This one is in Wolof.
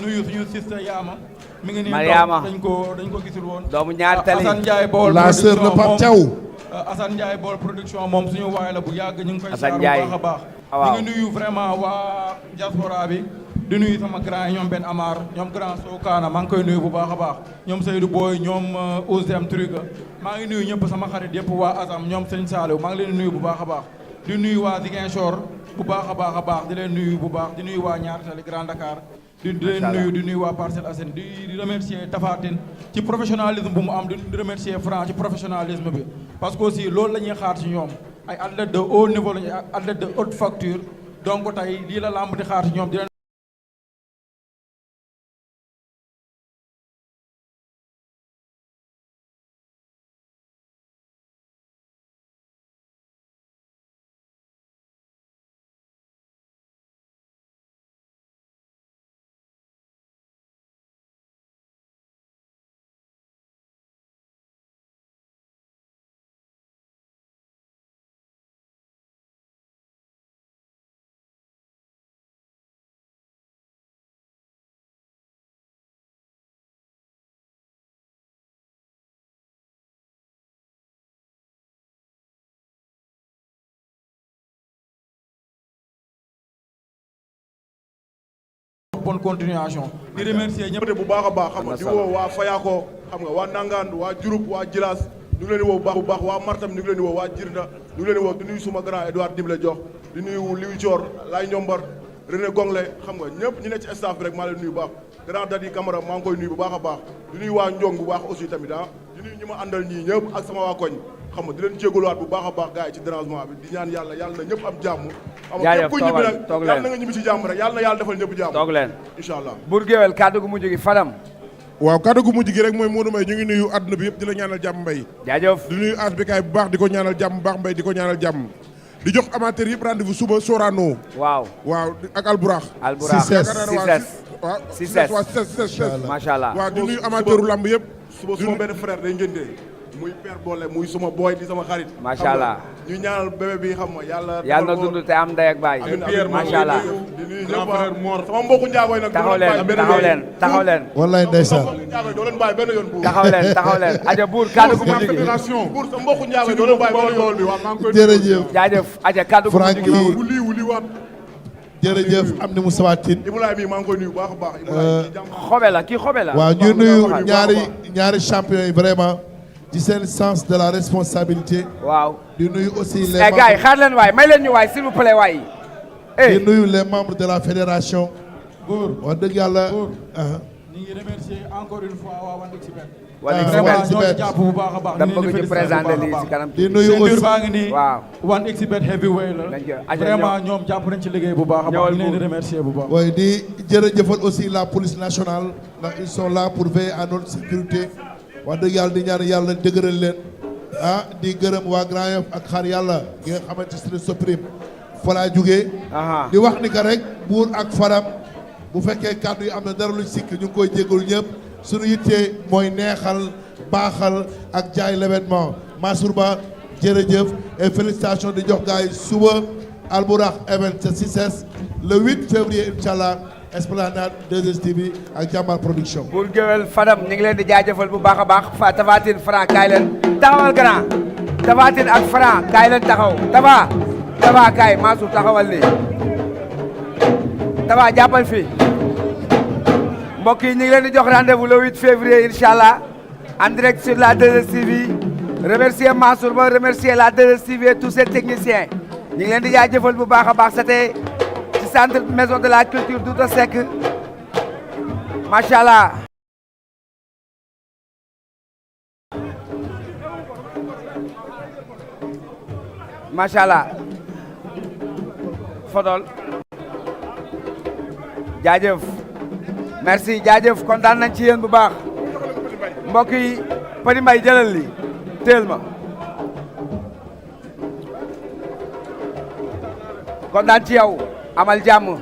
nuyu suñu sister Yaama. mi ngi nii Mariama dañ ko gisul woon. doomu ñaar tali Assane Ndiaye Baol la sœur de Pape Thiaw. Assane Ndiaye Baol production moom suñu waay la bu yàgg ñu ngi koy Assane siyaar bu Ndiaye. baax a baax. waaw ñu ngi nuyu vraiment waa diaspora bi. di nuyu sama grand yi ñoom Ben Amar ñoom grand Sokana maa ngi koy nuyu bu baax a baax ñoom Seydou Boy ñoom Ousdem Truga maa ngi nuyu ñëpp sama xarit yëpp waa Azam ñoom Sëñ Saliou maa ngi leen di nuyu bu baax a baax di nuyu waa Ziguinchor bu baax a baax di leen nuyu bu baax di nuyu waa Ñaari Tali Grand Dakar di leen nuyu di nuyu waa Parcelles Assainies di remercier Tapha Tine ci professionnalisme bu mu am di remercier Franc ci professionnalisme bi parce que aussi loolu la ñuy xaar ci ñoom ay athlètes de haut niveau lañu ay athlètes de haute facture donc tey lii la lamb di xaar ci ñoom di leen bonne continuation di remercier ñëpp bu baax a baax xam nga di woo waa Fayako xam nga waa Nangaan waa Diouroup waa Djilas ñu ngi leen di woo bu baax waa Martam ñu ngi leen di woo waa Jirnda ñu ngi leen di woo di nuyu suma grand Edouard Dible Jox di nuyu Liwi Thior Lay Ñombar René Gongle xam nga ñëpp ñi ne ci staff bi rek maa leen nuyu bu baax grand Dadi Camara maa ngi koy nuyu bu baax a baax di nuyu waa Njong bu baax aussi tamit di nuyu ñi ma àndal ñii ñëpp ak sama waa koñ xam nga di leen jégaluwaat bu baax a baax gars yi ci dérangement bi di ñaan yàlla na ñëpp am jàmm jaajëf toog leen yàlla na nga ñibbi ci jàmm rek yàlla na yàlla defal ñëpp jàmm toog leen incha allah Bour Gueweul kàddu gu mujj gi Fadam waaw kàddu gu mujj gi rek mooy Modou Mbaye ñu ngi nuyu àdduna bi yëpp di la ñaanal jàmm Mbaye jaajëf di nuyu asbikaay bu baax di ko ñaanal jàmm bu baax Mbaye di ko ñaanal jàmm di jox amateur yëpp rendez-vous suba Sorano waaw ak Alburax Cissesse macha allah waaw di nuyu amateuru lamb yëpp suba suma benn frère day ngénte muy père boole muy suma boy di sama xarit macha allah ñu ñaanal bébé bi xam nga yàlla na dund te am ndey ak baay macha allah di nuyu ñëpp Mor sama mbokku njaagoy nag taxaw leen wallaay ndeysaan njaagoy doo leen bàyyi benn yoon buur taxaw leen aja Bour kàddu gu mujj gi buur sa mbokku njaagoy doo leen bàyyi benn yoon bi waa maa ngi koy jërëjëf jaajëf aja kàddu gu mujj gi wuli waat jërëjëf am ni mu sawatin Ibulaay bi maa ngi koy nuyu bu baax a baax Ibulaay kii xobe la waaw ñu nuyu ñaari champion yi vraiment ci seen sens de la responsabilité. waaw di nuyu aussi les membres gars yi xaar leen waay may leen ñu waay s'il vous plaît waay. di nuyu les membres de la fédération. wax dëgg yàlla. ñu ngi remercier encore une fois waa 1xBet. vraiment ñoo ci jàpp bu baax a baax. dama bëgg ñu présenter lii ci kanam. di nuyu aussi baa ngi nii. waaw 1xBet heavyweight la. vraiment ñoom jàpp nañ ci liggéey bu baax a baax. ñu leen di remercier bu baax. oui di jërëjëfal aussi la police nationale ndax ils sont là pour veiller à notre sécurité. wax dëgg yàlla di ñaan yàlla dëgëral leen di gërëm waa Grand Yoff ak xaar yàlla gi nga xamante ne Suprême fa laa jugee di wax ni que rek Bour ak Fadam bu fekkee kàddu yi am na dara luñ sikk ñu ngi koy jégalu ñëpp suñu yittee mooy neexal baaxal ak jaay l'événement Mansour Ba jërëjëf et félicitations di jox gars yi suba Alburax event ca Cissesse le 8 février inchallah Esplanade 2STV ak Jàmbaar production. Bour Gueweul Fadam ñu ngi leen di jaajëfal bu baax a baax Tapha Tine Franc kaay leen taxawal grand Tapha Tine ak Franc kaay leen taxaw Tapha kaay Mansour taxawal lii Tapha jàppal fii mbokk yi ñu ngi leen di jox rendez-vous le 8 février inchallah en direct sur la 2STV remercier Mansour Ba remercier la 2STV et tous ses techniciens ñu ngi leen di jaajëfal bu baax a baax c'était centre maison de la culture Douta Seck machallah machallah Fodol jaajëf merci jaajëf kontaan nañ ci yéen bu baax mbokk yi Petit Mbaye jëlal li teel ma kontaan ci yow amal jàmm